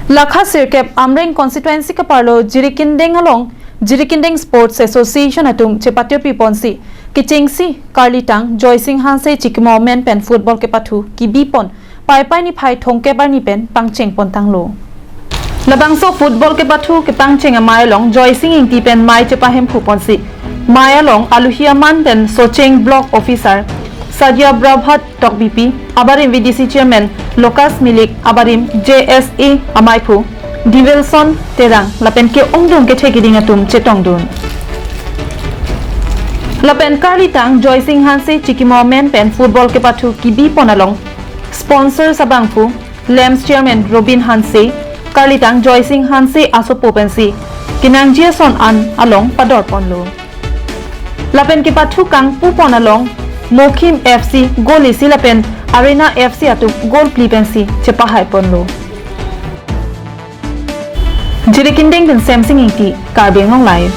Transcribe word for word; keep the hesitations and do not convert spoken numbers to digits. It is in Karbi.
Lakha sirkep Amreng constituency kaparlo Jirikindeng along Jirikindeng Sports Association atum chepatirpi ponsi kechengsi karlitang Joysing Hanse chikimo amen pen football kepathu kebi pon Paipai niphai thomkep arni pen pangcheng pontanglo. Labangso football kepathu kepangcheng amei along Joysing Ingti pen mei chepahemphu ponsi mei along aluhi aman pen Socheng Block Officer Sadia Brabhat Tokbipi, abarim V D C Chairman Lucas Milik, abarim J S A ameiphu Divilson Terang lapen ke-ongdung kethe keding atum chetongdun. Lapen karlitang Joysing Hanse chikimo amen pen football kepathu kebi pon along sponsors abangphu Lamps Chairman Robin Hanse, karlitang Joysing Hanse asopo pensi kenangji ason an along pador ponlo. Lapen kepathu kangpu pon along Mokhim F C goal isi lapen Arena F C atum goal phli pensi chepahai ponlo. Jirikindeng pen Semsing Ingti, Karbi Anglong Live.